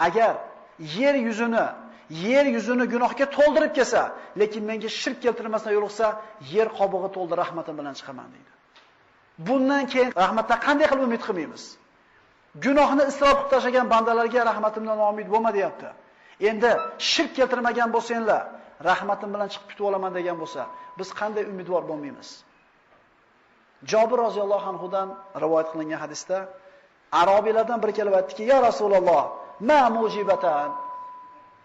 Agar yer yuzini gunohga to'ldirib kelsa, lekin menga shirk keltirmasdan yo'liqsa, yer qobig'i to'ldi rahmatim bilan chiqaman deydi. Bundan keyin rahmatdan qanday qilib umid qilmaymiz? Gunohni isrof qilib tashlagan bandalarga rahmatimdan umid bo'lma deyapti. Endi shirk keltirmagan bo'lsanglar, rahmatim bilan chiqib kutib olaman degan bo'lsa, biz qanday umidvor bo'lmaymiz? Jobir roziyallohu anhudan rivoyat qilingan hadisda arabiylardan biri kelib aytdiki: "Ya Rasululloh, ma mujibatan?"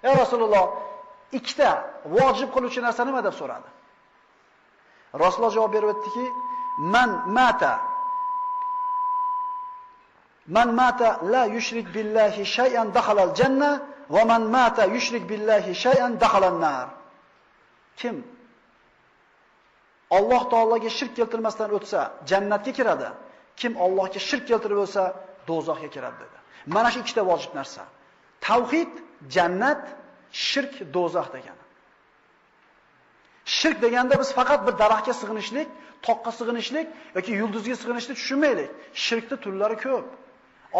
Ya Rasululloh, ikkita vojib qiluvchi narsa nima deb so'radi. Rasululloh javob berib aytdiki: Man mata la yushrik billahi shay'an dakhalal janna va man mata yushrik billahi shay'an dakhalan nar. Kim Alloh taologa shirk keltirmasdan o'tsa, jannatga kiradi. Kim Allohga shirk keltirib o'lsa, do'zaxga kiradi dedi. Mana shu ikkita vojib narsa. Tavhid jannat, shirk do'zax degani. Shirk deganda biz faqat bir daraxtga sig'inishlik, toqqa sig'inishlik yoki yulduzga sig'inishni tushunmaylik. Shirkning turlari ko'p.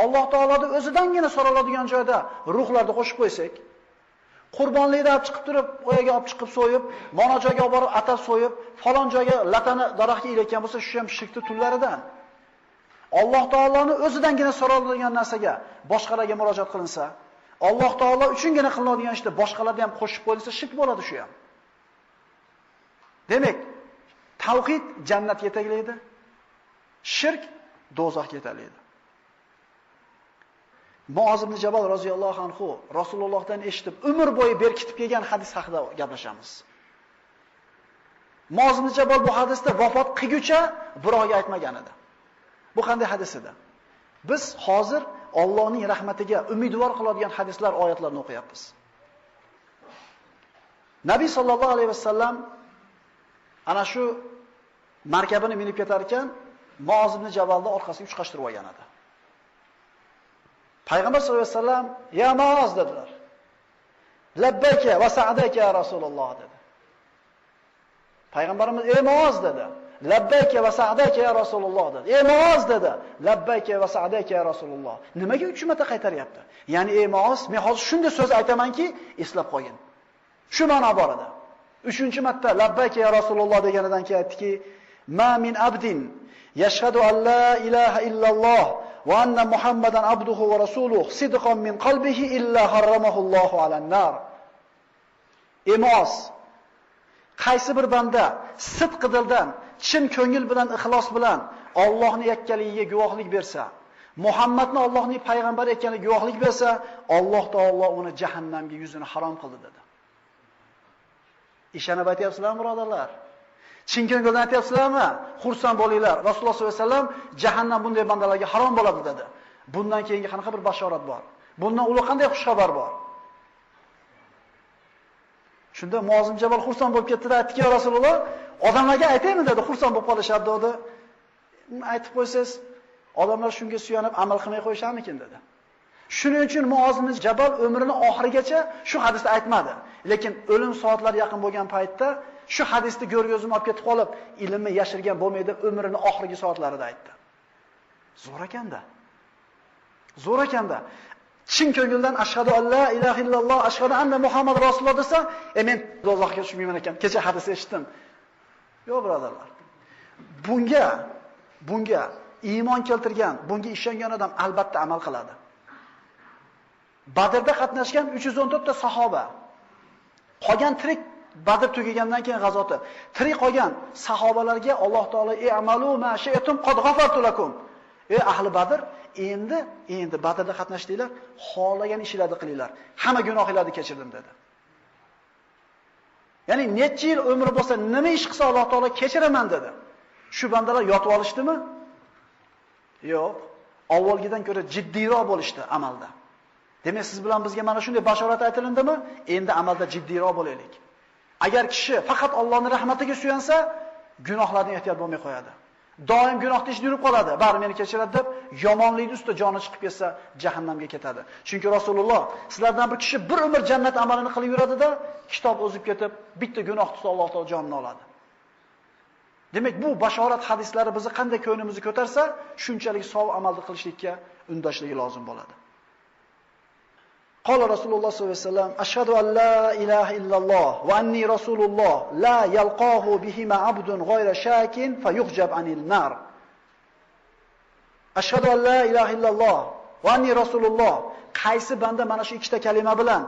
Alloh taoloning o'zidangina so'raladigan joyda ruhlarni qo'shib qo'ysak, qurbonlikni olib chiqib turib, o'yaga olib chiqib so'yib, mana joyga olib borib atab so'yib, falon joyga latani daraxtga ilayotgan bo'lsa, shu ham shirkning turlaridan. Alloh taoloning o'zidangina so'raladigan narsaga boshqalarga murojaat qilinsa, Alloh taolo uchungina qilinadigan ishda boshqalarni ham qo'shib qo'yilsa, shirk bo'ladi shu ham. Demak, tavhid jannatga yetaklaydi, shirk do'zaxga yetaklaydi. Muoz ibn Jabal roziyallohu anhu Rasulullohdan eshitib, umr bo'yi berkitib kelgan hadis haqida gaplashamiz. Muoz ibn Jabal bu hadisda vafot qilguncha birovga aytmagan edi. Bu qanday hadis edi? Biz hozir Allohning rahmatiga umidvor qiladigan hadislar, oyatlarni o'qiyapmiz. Nabiy sallallohu alayhi vasallam ana shu markabini minib ketar ekan, Muoz ibn Jabalni orqasiga uchqashtirib olgan edi. Payg'ambar sollallohu alayhi vasallam: "Ya Muoz" dedilar. "Labbayka va sa'daka ya Rasululloh" dedi. Payg'ambarimiz: "Ey Muoz" dedi. "Labbayka va sa'daka ya Rasululloh" dedi. "Ey Muoz" dedi. "Labbayka va sa'daka ya Rasululloh." Nimaga 3 marta qaytaryapti? Ya'ni ey Muoz, men hozir shunday so'z aytamanki, eslab qo'ying. Shu ma'no bor edi. 3-marta labbayka ya Rasululloh deganidan keyin aytdiki: "Ma min abdin yashhadu an la ilaha illalloh va anna Muhammadan abduhu va rasuluhu sidqan min qalbihi illa harramahu Allohu alan nar." Ey Muoz, qaysi bir banda sidq dildan, chin ko'ngil bilan, ixlos bilan Allohning yakkaligiga guvohlik bersa, Muhammadni Allohning payg'ambari ekaniga guvohlik bersa, Alloh taolo uni jahannamga yuzini harom qildi dedi. Ishonib aytyapsizlarmi, birodarlar? Chin ko'ngildan aytyapsizlarmi? Xursand bo'linglar. Rasululloh sollallohu alayhi vasallam jahannam bunday bandalarga harom bo'ladi dedi. Bundan keyingi qanaqa bir bashorat bor? Bundan ulug' qanday xushxabar bor? Shunda Muoz ibn Jabal xursand bo'lib ketdi-da, aytdiki: "Ya Rasululloh, odamlarga aytaymi?" dedi. Xursand bo'lib qolishadi dedi. Aytib qo'ysangiz, odamlar shunga suyanib amal qilmay qo'yisharmikin dedi. Shuning uchun Muoz ibn Jabal umrini oxirigacha shu hadisni aytmadi. Lekin o'lim soatlari yaqin bo'lgan paytda shu hadisni go'rga o'zim olib ketib qolib, ilmni yashirgan bo'lmaydi, umrini oxirgi soatlarida aytdi. Zo'r ekanda. Zo'r ekanda. Chin ko'ngildan ashhadu an la ilaha illalloh, ashhadu anna Muhammad rasululloh desa, men do'zaxga tushmayman ekan. Kecha hadis eshitdim. Yo'q, birodarlar. Bunga iymon keltirgan, bunga ishongan odam albatta amal qiladi. Badrda qatnashgan 314 ta sahoba qolgan tirik, Badr tugagandan keyin g'azoti, tirik qolgan sahobalarga Alloh taolo: "Ey amalu ma shi'tum qad g'afartu lakum." Ey ahli Badr, endi Badrda qatnashdinglar, xohlagan ishlarni qilinglar. Hamma gunohlarni kechirdim dedi. Ya'ni necha yil umri bo'lsa, nima ish qilsa Alloh taolo kechiraman dedi. Shu bandalar yotib olishdimi? Yo'q. Avvalgidan ko'ra jiddiyroq bo'lishdi amalda. Demak, siz bilan bizga mana shunday bashorat aytilindimi? Endi amalda jiddiyroq bo'laylik. Agar kishi faqat Allohning rahmatiga suyansa, gunohlardan ehtiyot bo'lmay qo'yadi. Doim gunohda ishda yurib qoladi. Bari meni kechiradi deb yomonlikni ustida joni chiqib ketsa, jahannamga ketadi. Chunki Rasululloh sizlardan bir kishi bir umr jannat amalini qilib yuradida, kitob o'zib ketib, bitta gunoh tutsa Alloh taolo jonini oladi. Demak, bu bashorat hadislari bizni qanday ko'nglimizni ko'tarsa, shunchalik sov amalni qilishlikka undashligi lozim bo'ladi. Qola Rasululloh sollallohu alayhi vasallam: "Ashhadu an la ilaha illalloh va anni rasululloh la yalqahu bihima abdun ghayra shakin fayuhjab anil nar." Ashhadu an la ilaha illalloh va anni rasululloh. Qaysi banda mana shu ikkita kalima bilan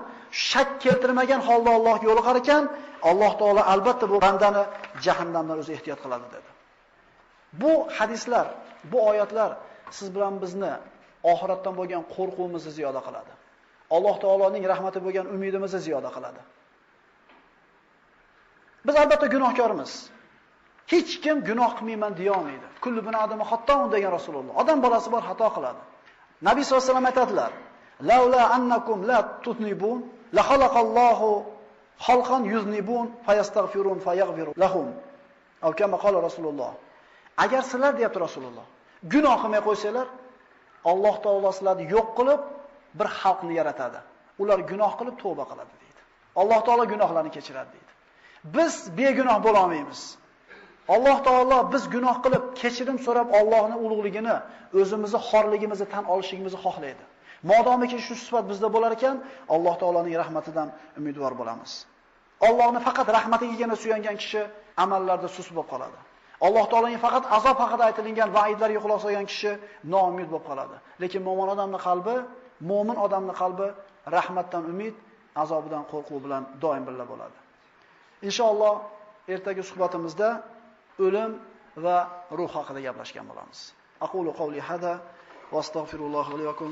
shak keltirmagan holda Allohga yo'liqar ekan, Alloh taolo albatta bu bandani jahannamdan o'zi ehtiyot qiladi dedi. Bu hadislar, bu oyatlar siz bilan bizni oxiratdan bo'lgan qo'rquvimizni ziyoda qiladi. Alloh taoloning rahmati bo'lgan umidimizni ziyoda qiladi. Biz albatta gunohkormiz. Hech kim gunoh qilmayman deya olmaydi. Kullu bani odam xattoun degan Rasululloh. Odam bolasi bor xato qiladi. Nabiy sollallohu alayhi vasallam aytadilar: "Laula annakum la tuznibun la xalaqallohu xalqan yuznibun fayastaghfirun fayaghfiru lahum." Aw kama qala Rasululloh. Agar sizlar, deyapti Rasululloh, gunoh qilmay qo'ysanglar, Alloh taolo sizlarni yo'q qilib bir xalqni yaratadi. Ular gunoh qilib tavba qiladi deydi. Alloh taolo gunohlarni kechiradi deydi. Biz begunoh bo'la olmaymiz. Alloh taolo biz gunoh qilib kechirim so'rab Allohning ulug'ligini, o'zimizni xorligimizni tan olishimizni xohlaydi. Modomiki shu sifat bizda bo'lar ekan, Alloh taoloning rahmatidan umidvor bo'lamiz. Allohning faqat rahmatigagina suyangan kishi amallarda sust bo'lib qoladi. Alloh taoloning faqat azob haqida aytilgan va'idlarga quloq solgan kishi noumid bo'lib qoladi. Lekin mo'min odamning qalbi, mo'min odamning qalbi rahmatdan umid, azobidan qo'rquv bilan doim birga bo'ladi. Inshaalloh ertagi suhbatimizda o'lim va ruh haqida gaplashgan bo'lamiz. Aqulu qawli hada va astagfirulloh li va lakum.